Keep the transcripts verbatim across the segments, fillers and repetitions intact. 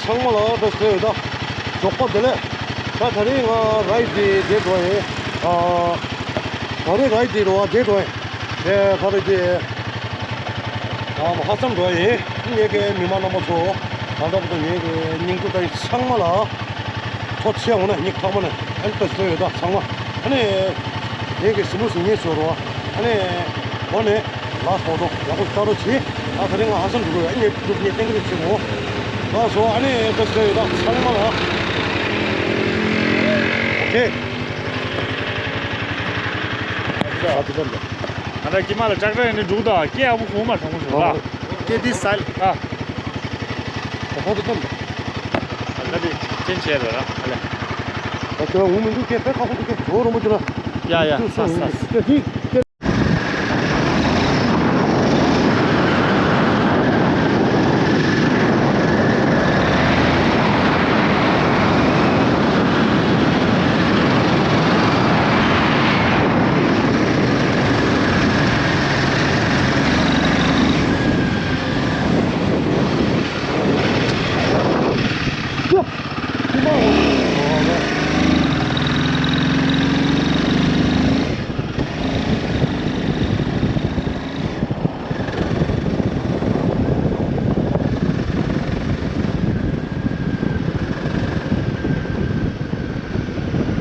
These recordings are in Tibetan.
ཚང་མ་ལ་བཀྲ་ཤིས་བདེ་ལེགས། ཞོགས་པ་བདེ་ལེགས། ད་དེ་རིང་ང་རའི་ཌི་བྱེད་འགྲོ་ཡིན། ཨ། ད་རེས་རའི་ཌི་རུ་བ་བྱེད་འགྲོ་ཡིན། དེ་ག་རེ་བྱེད། ཨ། ཧ་སམ་འགྲོ་ཡིན། ངེད་ཀྱི་མི་མང་རྣམ་པ་ཚོ། ད་ལྟ་བར་དུ་ངེད་ཀྱི་སྙིང་སྟོབས་དང་ཚང་མ་ལ། ཐུགས་རྗེ་ཆེ། འོ་ན་སྙིང་ཐག་པ་ནས་ཨེ་བཀྲ་ཤིས་བདེ་ལེགས་ཡོད་ད་ཚང་མ། ཨ་ནི། ངེད་ཀྱི་གཟིགས་མོ་གཟིགས་མཁན་ཚོ་རུ་བ། ཨ་ནི། འོ་ནས། ལགས་སོ། ཡག་པོ་ལྟ་རོགས་གྱིས། ད་དེ་རིང་ང་ཧ་སམ་འགྲོ་དགོས། ཨ་ནི་སྒྲུབ་ངས་གཏན་འཁེལ་བྱེད་དགོས། ལགས་སོ། ཨ་ནི་བཀྲ་ཤིས་བདེ་ལེགས་ཡོད་ད་ཚང་མ་ལ། ཨོ་ཁེ། ཨ་ཙི་ཨ་ཙི་ཙམ་ད། ང་ད་ཀྱི་མ་ལ་ཀྲག་ཀྲག་ཡིན་ནི་འགྲུག་ད་སྐད་ཡག་པོ་གོ་མ་ཐང་མོ་ཞོག་ལ། ཨོ། སྐད་འདི་སལ། ཨ། ཨོ་ཧོ་ཙམ་ད། ད་ད་དེ་ཅན་ཆེ་ར་ར་ཨ་ལེ། ད་དེ་འུ་མི་འདུག་སྐད་དཔེ་ཁ་ཁོ་འདུག་སྐད་ཇོ་རོ་མོ་ཅོ་ན། ཡ་ཡ་ས་ས་ས། སྐད་འདི་སྐད།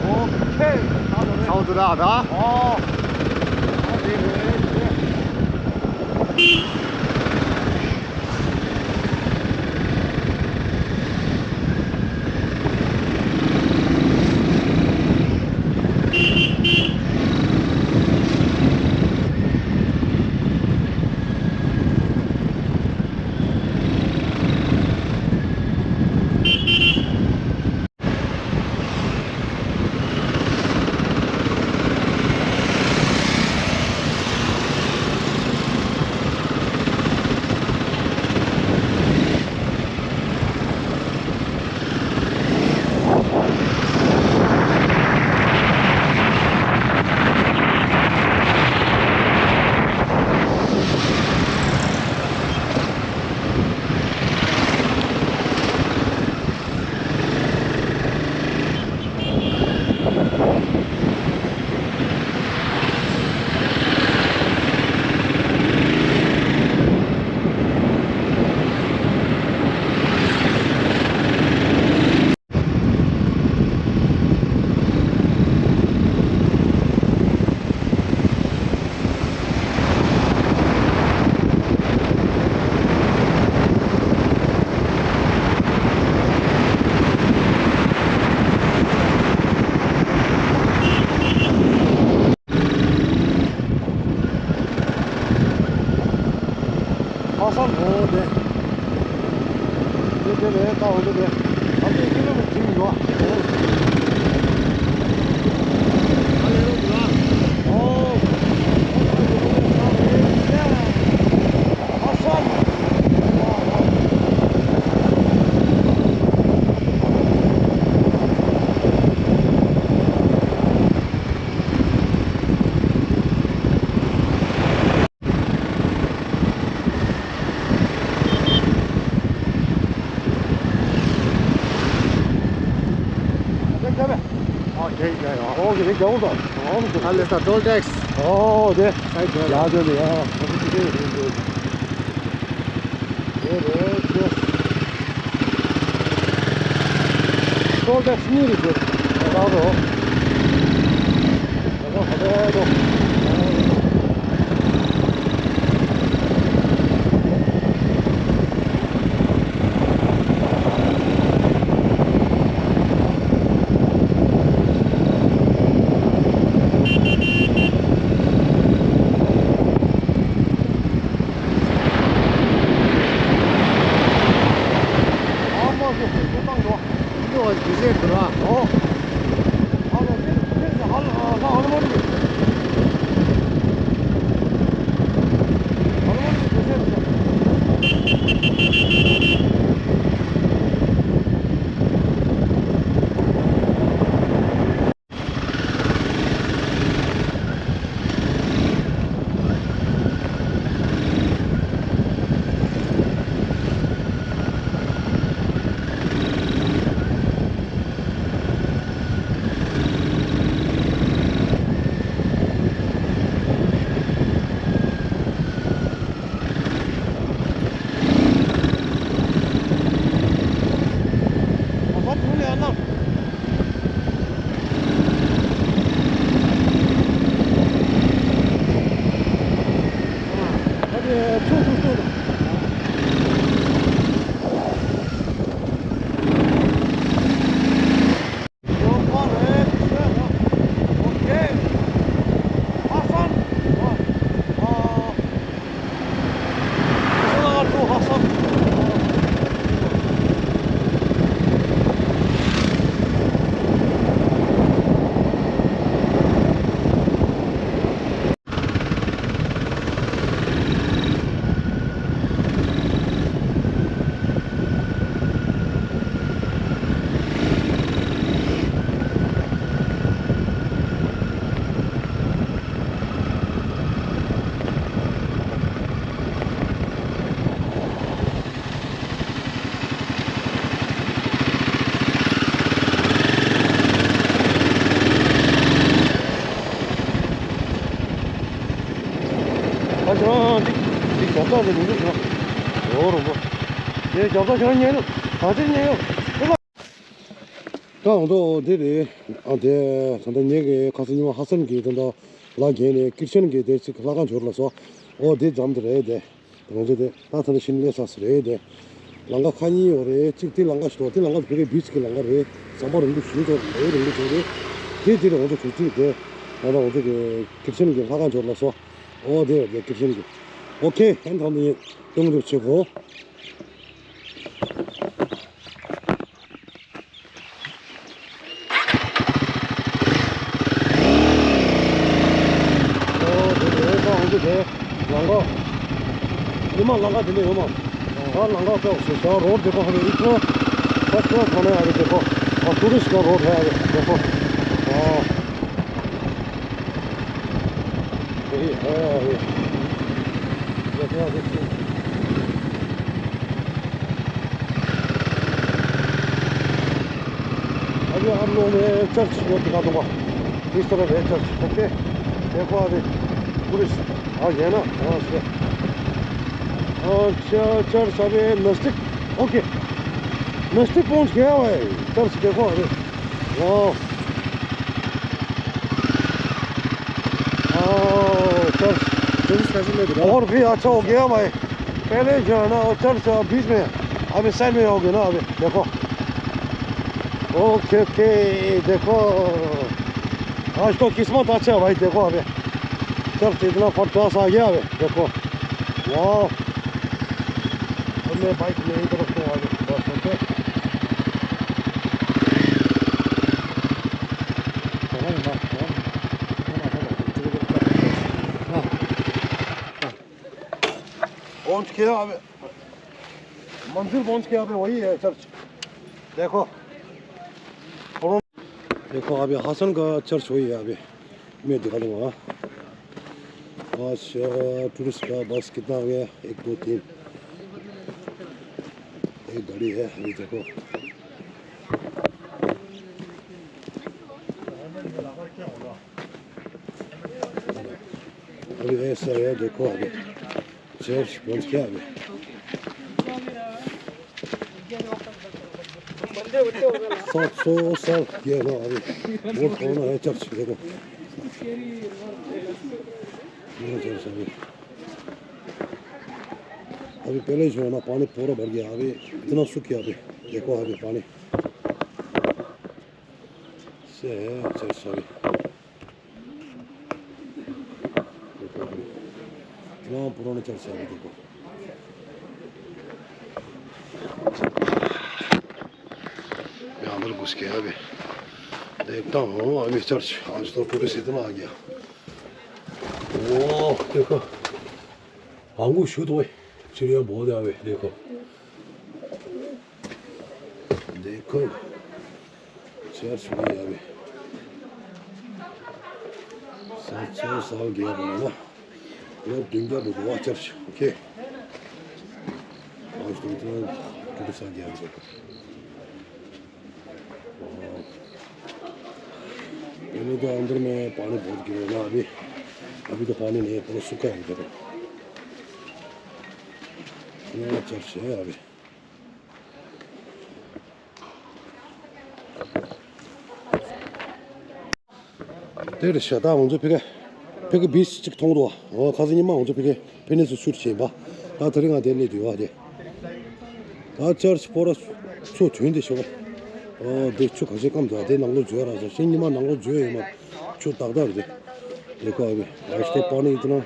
ཨོ་ཁེ། ཚང་དུ་ར་ད། ཨོ། ཨ་རེད་རེད་རེད། ཧ་སམ་འོ་དེ། དེ་དེ་རེད་ད། འོ་དེ་རེད། ད་དེ་ཀི་ལོ་མི་ཊར་ཡོད། ཨོ། ཧ་སམ། ཨ་ལེ་ས་ཊོལ་ཊེག་སི། ཨོ་དེ། ཡ་དེ་ལ་ཡ། ཊོལ་ཊེག་སི་གཉིས་རེད་དེ། ད་རོ། ད་རོ་ཧ་ད་རོ། ཨོ་རོ་པོ། དེ་རྒྱབ་ས་ཁྱོད་ཉན་ནོ། ག་ཚོད་ཉན་ཡོད། ད་ང་ཚོ་འདི་རེད། ཨ་དེ་ད་ལྟ་ངེད་ཀྱི་ཁ་སང་ཉི་མ་ཧ་སན་གྱི་ད་ལྟ་ལ་བརྒལ་ནས་ཀིར་ཆན་གྱི་དེ་ཅིག་ལྷ་ཁང་འབྱོར་ལ་སོ། ཨོ་དེ་འཛོམས་དེ་རེད་དེ། ང་ཚོ་དེ་ད་ད་ནི་ཤིན་ལས་ས་སུ་རེད་དེ། ལམ་ཁ་ཁ་གཉིས་ཡོད་རེད། གཅིག་དེ་ལམ་ཁ་ཞིག་འདུག་དེ་ལམ་ཁ་བོད་པའི་བིཆ་གི་ལམ་ཁ་རེད། ཟམ་པ་རིང་པོ་ཞིག་འགྲོ་རེད། རིང་པོ་འགྲོ་རེད། དེ་དེ་རེད། ང་ཚོ་གྲུ་གཅིག་དེ། ད་ལྟ་ང་ཚོ་གི་ཀིར་ཆན་གྱི་ལྷ་ཁང་འབྱོར་ལ་སོ། ཨོ་དེ་རེད་དེ་ཀིར་ཆན་གྱི། ཨོ་ཁེ། ཨན་ཐང་དེ་སྟོན་འགྲུབ་བྱེད་གོ། ཨོ་དེ་དེ་ད་འོང་གི་དེ་ལམ་ཁ། ཉི་མ་ལམ་ཁ་དེ་ནས་ཡོང་མ། ད་ལམ་ཁ་དཔེ་ཞེ་ཞག་རོ་དེ་པ་ཧ་ལས་ཨི་ཐོ། ད་ཁོ་ཐོ་ནས་ཨ་རེ་དེ་པ། ཨ་ཊུ་རི་སི་ཊི་ག་རོ་དེ་ཨ་རེ་དེ་པ། ཨ། ཨེ་ཨེ་ཨེ། अभी आप लोग में चर्च वो दिखा दूंगा, किस तरह है चर्च। ओके, देखो अभी पुलिस आ गया ना। हाँ, अच्छा, चर्च अभी नज़दीक। ओके, नज़दीक पहुंच गया भाई। चर्च देखो अभी। वाह। हाँ, चर्च। चर्च कैसे लग रहा है? और भी अच्छा हो गया भाई। पहले जो है ना, वो चर्च बीच में, अभी साइड में हो गया ना। अभी देखो। ओके, ओके, देखो। आज तो किस्मत अच्छा है भाई। देखो अभी चर्च इतना फर्स्ट क्लास आ गया अभी। देखो, वाह। अब मैं बाइक यहीं तरफ को आगे बस होते। पहुंच गया अभी, मंजिल पहुंच गया अभी। वही है चर्च। देखो। देखो अभी हसन का चर्च वही है अभी। मैं दिखा दूंगा। आज टूरिस्ट का बस कितना आ गया? एक, दो, तीन। एक गाड़ी है, अभी देखो। अभी ऐसा है, देखो अभी। चर्च पहुंच गया अभी। सात सौ साल किया हुआ अभी। बहुत पुराना है चर्च, देखो। ये चर्च अभी। अभी पहले जो है ना, पानी पूरा भर गया, अभी इतना सूख गया अभी। देखो अभी पानी। से है चर्च अभी। देखो अभी। इतना पुराना चर्च है अभी, देखो। मैं अंदर घुस गया अभी। देखता हूँ अभी चर्च। आज तो टूरिस्ट इतना आ गया। ओ, देखो। आंगू शूट हुए। चिड़िया बहुत है अभी, देखो। देखो। चर्च में अभी। सात सौ साल गया बनाना। लोग डिंगा बुधवा चर्च। ओके। आज तो इतना टूरिस्ट आ गया अभी। पहले तो अंदर में पानी बहुत गिरा ना अभी। अभी तो पानी नहीं है, पूरा सूखा है इधर। नया चर्च है अभी। དེར་ཤ་སྟག་ང་ཚོ་ཕ་གི་ཕ་གི་བིཆ་གཅིག་མཐོང་འདུག་ཨོ་ཁ་སང་ཉི་མ་ང་ཚོ་ཕ་གི་ཕ་ནས་སུ་ཚུར་བྱས་པ། ད་དེ་རིང་ང་དེ་སླེབས་འདུག་བ་དེ། ད་ཅར་ཆི་ཕོ་ར་ཚུར་ཐོན་དེ་ཤོག་ཨོ་དེ་ཆུ་ག་ཤེད་སྐམ་འདུག་དེ་ནང་ལོགས་འཛུལ་ར་ཟེར་ཤིང་ཉི་མ་ནང་ལོགས་འཛུལ་ཡོད་མ། ཆུ་ཏག་ཏག་རེད། देखो अभी रास्ते पानी इतना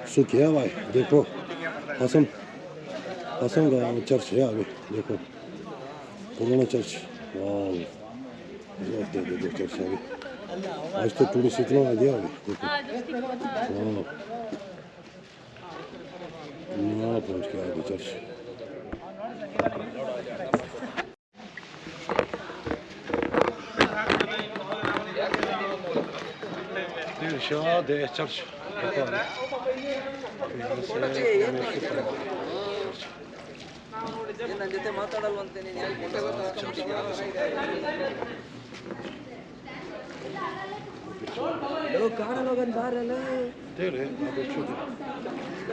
सूख गया भाई। देखो हसन हसन का चर्च है अभी। देखो पुराना चर्च। वाह। देखो देखो चर्च अभी। आज तो टूरिस्ट इतना आ गया अभी। देखो वाह। यहाँ पहुँच गया अभी चर्च। དེ་ཤ་དེ་ཅར་ཆི། དེ་རེད་ད་དེ་ཆུ་དེ།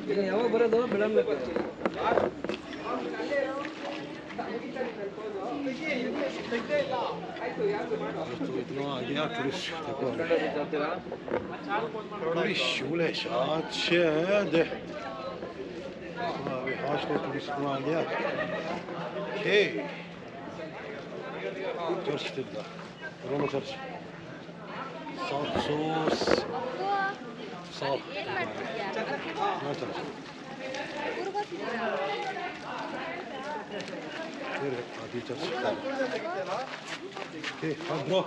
ये यहाँ पर दो, मैडम ने। तो इतना आ गया टूरिस्ट, देखो। टूरिस्ट झूले शायद छः है, दे। अभी हाउस में टूरिस्ट इतना आ गया। हे। चर्च दिखता। Roman church. सात सौ साल। हाँ, चर्च। फिर आदि चर्च। हे, हाँ, ब्रो।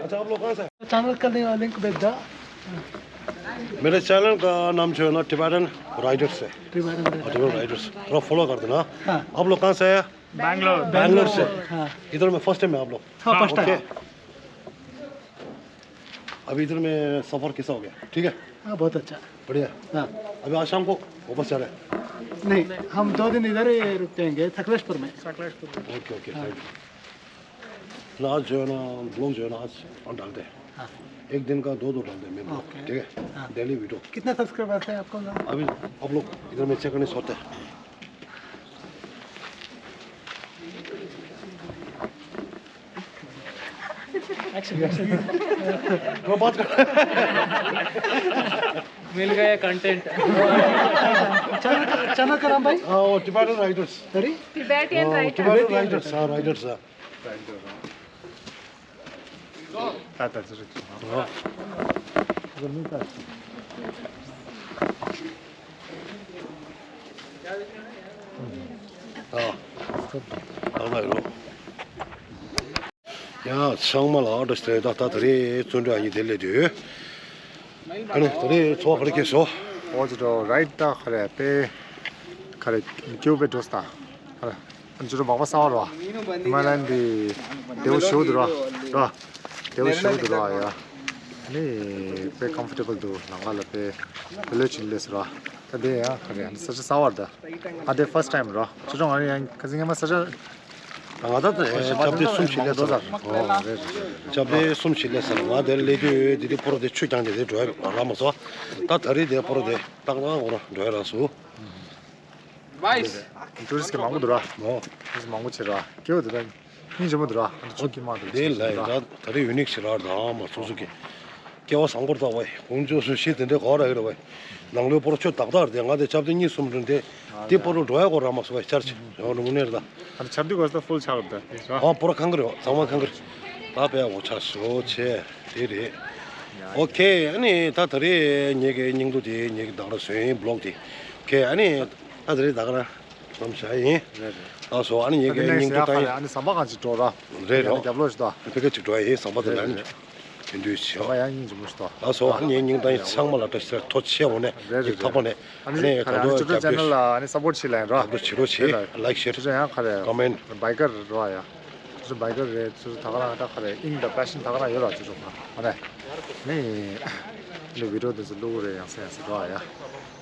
अच्छा, आप लोग कहाँ से? चैनल का लिंक, लिंक भेज दो। मेरे चैनल का नाम जो है ना, टिबेटन राइडर्स है। टिबेटन हाँ, टिबेटन राइडर्स। थोड़ा फॉलो कर देना। हाँ। आप लोग कहाँ से है? बैंगलोर। बैंगलोर से। हाँ। इधर में फर्स्ट टाइम है आप लोग? हाँ, फर्स्ट ओके। टाइम। अभी इधर में सफ़र कैसा हो गया? ठीक है? हाँ, बहुत अच्छा। बढ़िया। हाँ। अभी आज शाम को वापस जा रहे हैं? नहीं, हम दो दिन इधर ही रुकेंगे, सकलेशपुर में। सकलेशपुर में। ओके, ओके, हाँ। Thank you. ना, आज जो है ना, ब्लॉग जो है ना, आज हम डालते हैं। हाँ। एक दिन का दो दो डालते हैं मेन ब्लॉग, ओके। ठीक है? हाँ। Daily video. कितना सब्सक्राइबर्स है आपको ना? अभी आप लोग इधर में चेक करने सोते हैं। Action, action. वो बात कर। मिल गया कंटेंट। चैनल का, चैनल का नाम भाई? हाँ, वो टिबेटन राइडर्स। सॉरी? टिबेटियन हाँ, राइडर्स। टिबेटन राइडर्स, हाँ, राइडर्स, हाँ। ད་ད་ཚུར་ཨ། ཨ། ཨ་ལ་ཡོད། ཡ་ཚང་མ་ལ་ཨ་ཏོ་སྟེ་ད་ད་ད་རེས་བརྩོན་འགྲུས་ཨ་ནི་དེ་ལས་དུས། ཨ་ནི་ད་རེས་ཚོ་བ་ཕར་སྐྱེས་སོ། ཨོ་ཙི་ཏོ་རའིད་ད་ཁ་རེ་པེ་ཁ་རེ་ཀྱུ་པེ་འགྲོ་སྟ། ཨ་ནི་ཅོ་ཅོ་མག་པ་ས་བ་རོ། ཧི་མ་ལ་ཡན་དེ་དེའུ་ཞུ་དུ་རོ། རོ། དེའུ་ཞུ་དུ་རོ་ཡ། ཨ་ནི་པེ་ཀམ་ཕོར་ཊེ་བལ་དུ་ལང་ག་ལ་པེ་བེ་ལོ་ཅི་ལེ་སི་རོ། ད་དེ་ཡ་ཁ་རེ་ཨ་ནི་ས་ཆ་ས་བ་ར་ད། ཨ་དེ་ཕར་སི་ཊ་ཊེམ་རོ། ཅོ་ཅོ་ང་རེ་ཡང་ཁ་སི་ངེ་མ་ས་ཆ། ང་ད་ལྟ་ཞབས་བདེ་གསུམ་ཞིག་སླེབས་ཚར། ཨོ་རེད་རེད་རེད། ཞབས་བདེ་གསུམ་ཞིག་སླེབས་ཚར། ང་དེར་སླེབས་དུས་དེ་དུས་སྤོ་རོ་དེ་ཆུ་རྐྱང་དེ་དེ་འགྲོ་ཡ་རག་མ་སོང་། ད་ད་རེས་དེ་སྤོ་རོ་དེ་ཏག་ཏག་འོ་ར་འགྲོ་ཡ་རག་སོང་། ཊུ་རི་སི་ཊི་གི་མང་པོ་འདུག་ར། ཨོ། ཊུ་རི་སི་ཊི་མང་པོ་ཆེ་ར། སྐྱོ་འདུག་ར། སྙིང་རྗེ་མོ་འདུག་ར། ཨ་ནི་ཆུ་ཁྱི་མ་འདུག་དེ་ལ་ད་ད་རེས་ཡུ་ནིག་ཞིག་རག་ར་མ་སོ་སོ་གི། སྐལ་བ་བཟང་པོར་བཏགས་པ་ཡི་ཁོང་ཚོ་སུ་ཤེས་དེ་འདྲའི་གོ་ར་ཡོད་ར་བ་ཡི། ནང་ལོའི་སྤོ་རོ་ཆུ་ཏག་ཏག་རེད། ང་དེ་ཆབ་དེ་གཉིས་གསུམ་རེད་དེ། དེ་སྤོ་རོ་འགྲོ་ཡ་གོ་ར་མ་སོ་བ་ཡི་ཆར་ཆེ་ཡོང་རུང་ནེར་ད། ཨ་ནི་ཆབ་དེ་གོ་ས་ཕུལ་ཆགས་རེད་ད། ཨ་སྤོ་རོ་ཁང་གི་རེད་བ། ཚང་མ་ཁང་གི་རེད། ད་པའི་འོ་ཆ་ཞོ་ཆེ་དེ་རེད། ཨོ་ཁེ། ཨ་ནི་ད་ད་རེས་ངེད་ཀྱི་སྙིང་དུ་དེ་ངེད་ཀྱི་ད་ག་ར་བཟོས་ཡིན་བི་ལོག་དེ། ཁེ། ཨ་ནི་ད་ད་རེས་ད་ག་ར་བསམ་བྱ་ཡིན། རེད་རེད། ཨ་སོ། ཨ་ནི་ངེད་ཀྱི་སྙིང་དུ་ད་ཡིན། ཨ་ནི་ཟམ་པ་གང་ཅིག་འགྲོ་ར། རེད་རོ། རྒྱབ་ལོགས་ཤིག་ད། ཕ་གི་ཅིག་འགྲོ་ཡ་ཡིན་ཟམ་པ་དེ་ལ་ནི། རེད་རེད། དེ་འདུས་བྱེད། ཟམ་པ་ཡང་སྙིང་རྗེ་མོ་ཞིག་ད། ཨ་སོ། ཨ་ནི་ངའི་སྙིང་ད་ཡིན། ཚང་མ་ལ་བཀྲ་ཤིས་བདེ་ལེགས། ཐུགས་རྗེ་ཆེ་ཡོང་ནས། རེད་ཡིག་ཐོག་པ་ནས། ཨ་ནི་གང་ཅོ་ཅོ་ཆེ་ནལ་ལ་ཨ་ནི་སབ་པོར་ཊི་བྱེད་ལ་ཡིན་ར། སབ་པོར་ཊི་བྱེད་རོགས་བྱེད། ལའིག་ཤེར། ཅོ་ཅོ་ཡང་ག་རེ། ཀོ་མེན་ཊི། བྷའི་ཀར་རོ་ཡ། ཅོ་ཅོ་བྷའི་ཀར་རེད། ཅོ་ཅོ་ད་ག་རང་ད་ག་རེ། ཨིན་ད་པེ་ཤན་ད་ག་རང་ཡོད་ར། ཅོ་ཅོ་ཨ་ནི་ནི་ནི་བི་ཌི་ཡོ་དེ་ཚོ་བླུག་རེད། ཡང་སེ་ཡང་སེ་རོ་ཡ།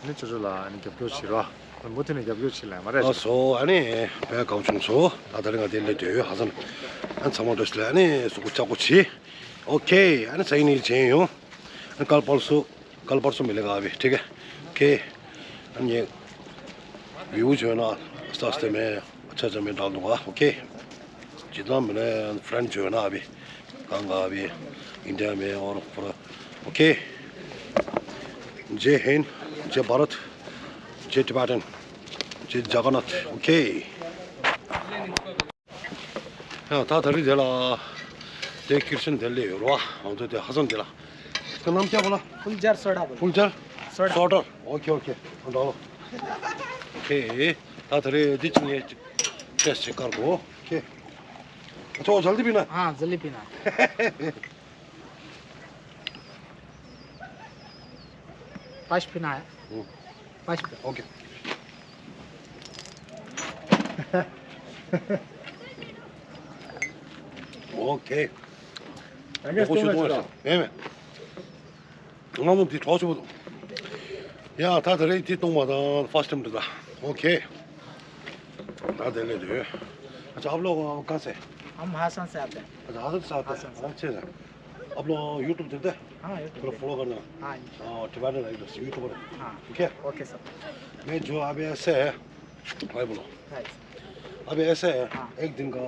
ནི་ཅོ་ཅོ་ལ་ཨ་ནི་རྒྱབ་སྐྱོར་བྱེད་རོ། མུ་མཐུད་ནས་རྒྱབ་སྐྱོར་བྱེད་ལ་ཡ་མ་རེད། ཨ་སོ། ཨ་ནི་བས་གང་བྱུང་སོ། ད་ད་རེས་ང་དེ་སླེབས་དུས་ཧ་སན། ཨ་ཚང་མ་འགྲོ་ཤི་ལ་ཨ་ནི་གཟུགས་པོ་ལྕགས་པོ་བྱེད། ཨོ་ཁེ། ཨ་ནི་ས་ཡིན་ནི་བྱེད་ཡོང་། ཨ་ནི་སྐལ་པར་སུ། कल परसों मिलेगा अभी, ठीक है? ओके। ये व्यू जो है ना, आस्ते आस्ते मैं अच्छा अच्छा मैं डाल दूंगा, ओके? जितना मेरे फ्रेंड जो है ना अभी, कहाँ का अभी, इंडिया में और पूरा, ओके? जय हिंद, जय भारत, जय टिबेटन, जय जगन्नाथ, ओके? ཡང་ད་ད་རེས་དེ་ལ་དེ་ཀིར་ཤན་དེ་ལས་ཡོད་རོ། ང་ཚོ་དེ་ཧ་སང་དེ་ལ། ཁྱེད་རྣམས་སྐྱབས་ལ། फुल जार सोडा बोलो। Full jar? Soda. Soda. Okay, okay. डालो। ओके। ད་ད་རེས་འདི་ཅི་ནས་ཅི་ཊེ་སི་ཊི་ཅིག་དཀར་གོ། ओके। अच्छा, वो जल्दी पीना है? हाँ, जल्दी पीना है। पाँच पीना है। हम्म। पाँच पीना। ओके। ओके। ང་ཚོ་འདི་གྲོགས་ཆེ་པོ་འདུག་ཡ། ད་ད་རེས་འདི་གཏོང་བ་དང་ཕར་སི་ཊེམ་འདི་ད། ཨོ་ཁེ། ད་དེ་ལས་དུས། अच्छा, आप लोग कहाँ से? हम हासन से आते हैं। अच्छा, हासन से आते हैं। हासन से। अच्छा। आप लोग YouTube देखते हैं? हाँ, YouTube थोड़ा देखते फॉलो हैं। करना। हाँ, इंशाल्लाह। हाँ, टिबेटन लाइफ यूट्यूबर। हाँ। ठीक है? Okay sir. मैं जो अभी ऐसे है, भाई बोलो। हाँ। अभी ऐसे है, हाँ। एक दिन का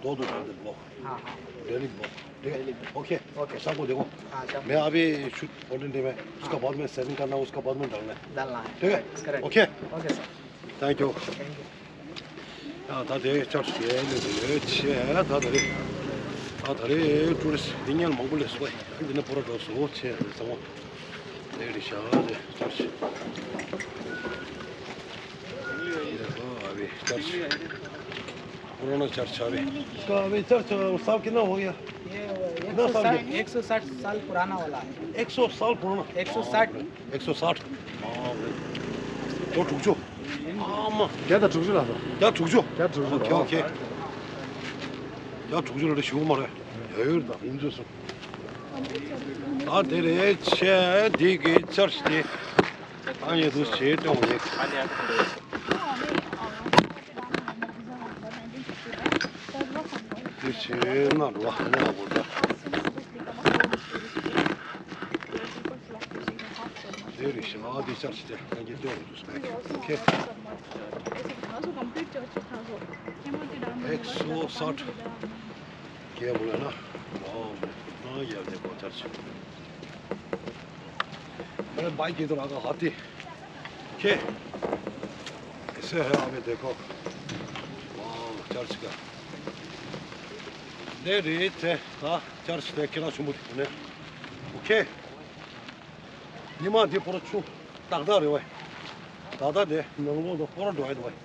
दो दो घंटे ब्लॉग। हाँ, हाँ। Daily blog. ठीक है? Daily blog. ओके। ओके। शाम को देखो। हाँ, शाम को। मैं अभी शूट ऑलरेडी में, उसका हाँ। बाद में सेटिंग करना, उसका बाद में डालना है। डालना है। ठीक है? Correct. Okay. Okay sir. Thank you. Thank you. ཡ་ད་དེ་ཅར་ཆི་དེ་ལས་དེ་ཆེ་ད་ད་རེད། ད་ད་རེད་ཊུ་རི་སི་འདི་ཉལ་མང་པོ་སླེབས་སོང་བས། འདི་ནས་པོ་ར་འགྲོ་སོང་ཆེ་རེད་ཚང་མ། དེ་རེད་ཤག་དེ་ཅར་ཆི། དེ་ཨ་བི་ཅར་ཆི། पुराना चर्च है अभी। इसका अभी चर्च साल कितना हो गया? ये कितना साल साठ, गया? एक सौ साठ साल पुराना वाला है। एक सौ साल पुराना? एक सौ साठ। एक सौ साठ। ཨོ་དྲུག་ཅུ། ཨ་མ། བརྒྱ་དང་དྲུག་ཅུ་ལ་སོ། བརྒྱ་དྲུག་ཅུ། བརྒྱ་དྲུག་ཅུ་ལ། ཨོ་ཁེ་ཨོ་ཁེ། བརྒྱ་དྲུག་ཅུ་ལ་རེ་ཞུ་མ་རེད། ཡ་ཡོད་ད་ཡིན་ཚོད་སོང་། ད་དེ་རེད་ཆེ་འདི་གི་ཅར་ཆི་དེ། ཨ་ཡེ་དུ་ཆེ་ཏོང་ཡེ། དེ་ཆེ་ན་འགྲོ་བ་ཧ་ཉག་གོ་ད། དེ་རེད་ཤག་ཨ་དེ་ཅར་ཆི་དེ་ཨ་ཡེ་ཏོང་དུ་སྤེ་ཁེ། ཨེག་སོ་སོ་ཊི། རྒྱལ་པོ་ལ་ན། ཨོ། ཨ་ཡ་དེ་གོ་ཚར་ཆེ། मेरे भाई की तो लगा हाथी। के ऐसे है अभी देखो। वाह, चर्च का। दे रही थे, हाँ, चर्च देख के ना सुमुद ने। ओके। ཉི་མ་འདི་པོ་ར་ཆུ་ཏག་ཏག་རེད་བས། ཏག་ཏག་དེ་ནང་ལོགས་ལ་པོ་ར་འགྲོ་ཡ་འདུག་བས།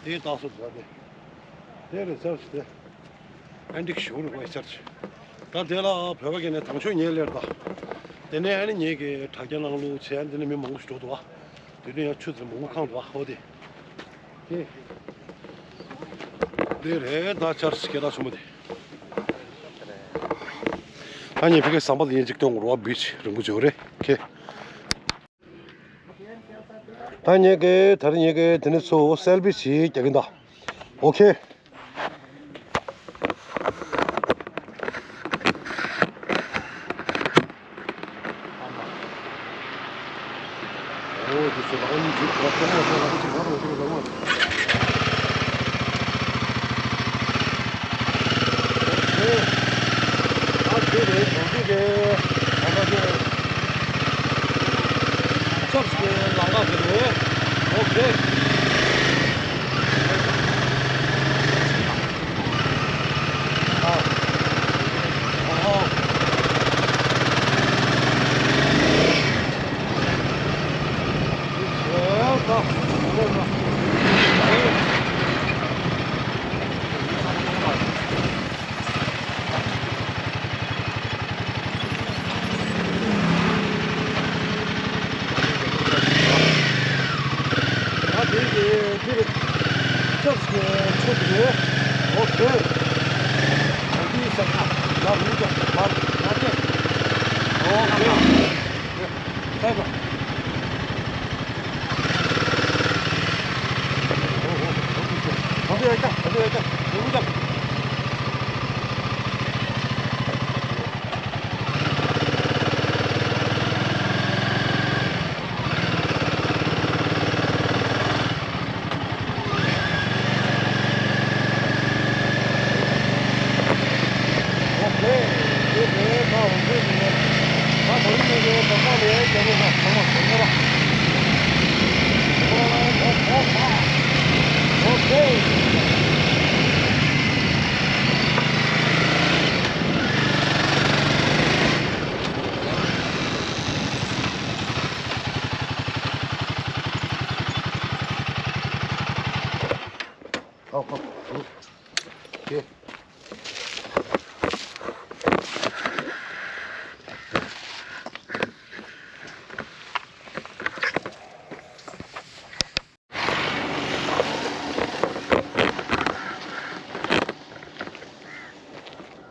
དེ་ཏག་སོ་འདུག་བས་དེ། དེ་རེད་ཅར་ཆི་དེ། ཨན་ཏིག་ཞུ་རུ་བས་ཅར་ཆི། ད་དེ་ལ་བོད་པ་གི་ནས་དང་ཆོས་ཉེ་ལེར་ད། དེ་ནས་ཨ་ནི་ངེད་ཀྱི་དྲ་རྒྱ་ནང་ལོགས་བྱས་ཨ་ནི་དེ་ནས་མི་མང་པོ་ཞིག་འགྲོ་འདུག་བ། དེ་དུས་ཡང་ཆུ་ཚོད་མང་པོ་ཁང་འདུག་བ་ཧོ་དེ། དེ། དེ་རེད་ད་ཅར་ཆི་སྐད་གྲགས་ཆེན་པོ་དེ། ད་ངས་ཕ་གི་ཟམ་པ་དེ་ཡིན་གཅིག་སྟོན་དགོས་རེད་བ། བིཆ་རིང་པོ་བྱེད་དགོས་རེད་ཁེ། ད་ངས་ཀྱི་ད་རིང་ངས་ཀྱི་དེ་ནས་ཚོ་སེལ་ཕི་ཞིག་རྒྱག་གིན་ད། ཨོ་ཁེ།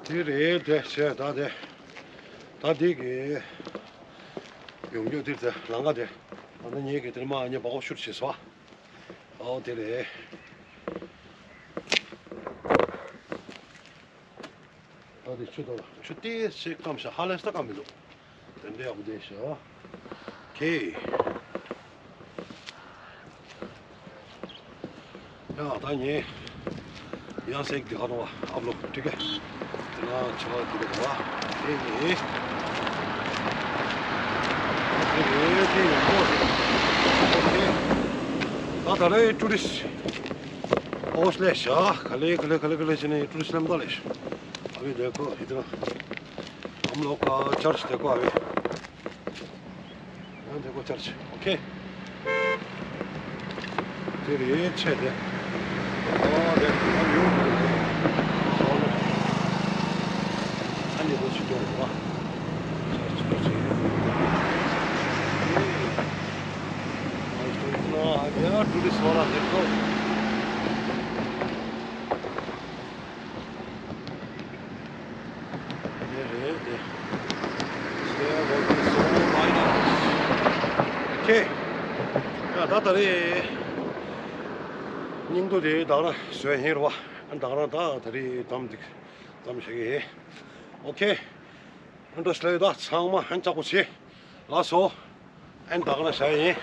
དེ་རེད་དེ་བྱས་ད་དེ། ད་དེ་གི་ཡོང་རྒྱུ་དེ་ཚེ་ལམ་ཁ་དེ། ད་ནི་ངེད་ཀྱི་དེར་མ་ཉེ་བ་གོ་ཤུར་བྱེད་སོ། ཨོ་དེ་རེད། ད་དེ་ཆུ་དང་ཆུ་ཏོག་ཙམ་སྐམ་ཤག་ཧ་ལས་ས་སྐམ་མི་འདུག་དེ་འདྲའི་ཡག་པོ་བསྡད་ཤག་ཨོ་ཁེ། ཡ་ད་ངས་ཡང་སེག་འདི་ག་རུ་བ་ཨབ་ལོ་ཊིག་ཧེ། དེ་ན་ཆུ་བ་འདི་ག་རུ་བ་དེ་ནི་ཨོ་ཁེ་རེད། དེ་ཡོང་གོ་རེད། ཨོ་ཁེ། ད་ད་རེས་ཊུ་རི་སི་ཨོ་སི་ལེ་ཤ་ག་ལེ་ག་ལེ་ག་ལེ་ག་ལེ་བྱས་ནས་ཊུ་རི་སི་ལམ་ད་ལེ་ཤ་ཨ་བི་དེ་གོ་ཧི་དེ་ན་ཨམ་ལོ་ཀ་ཅར་ཆི་དེ་གོ་ཨ་བི། ཡང་དེ་གོ་ཆར་ཆེ། ཨོ་ཁེ། དེ་རེད་ཆེ་དེ། ཨོ་དེ་ཨ་ཡོད་དེ། ཨོ་ལོ། ཨ་ནི་གོ་ཆི་ཏོ་རེད་བ། ཆར་ཆེ་ཆེ། ཨ་ཡ་ཊུ་རི་སི་ཝ་ལ་དེ་གོ། དེ་རེད་དེ། ཁེ། ཡ་ད་ད་རེས། སྙིང་དུ་དེ་ད་ར་བཟོས་ཧེ་རུ་བ། ཨ་ད་ར་ད་ད་རེས་དམ་འདི་དམ་བྱེད་ཀྱི་ཧེ། ཨོ་ཁེ། ཨ་འདྲ་སླེ་ད་ཚང་མ་ཧན་ཅག་པོ་བྱེད། ལགས་སོ། ཨན་ད་ག་ན་ཤ་ཡིན།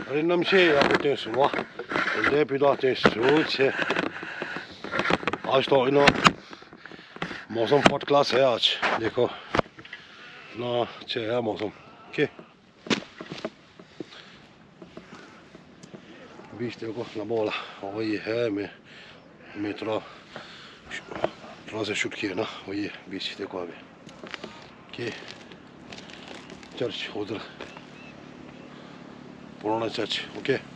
རི་རྣམ་ཤེས་ཡག་པོ་སྟོན་སོང་བ། དེ་འདྲའི་སྤུས་དག་སྟོན་སོང་ཆེ། आज तो इन्हों मौसम फर्स्ट क्लास है आज। देखो ना, अच्छे है मौसम। ओके। बीच देखो लंबा वाला, वही है। मैं मैं थोड़ा थोड़ा सा शूट किया ना, वही है बीच देखो अभी। ओके। चर्च उधर, पुराना चर्च। ओके।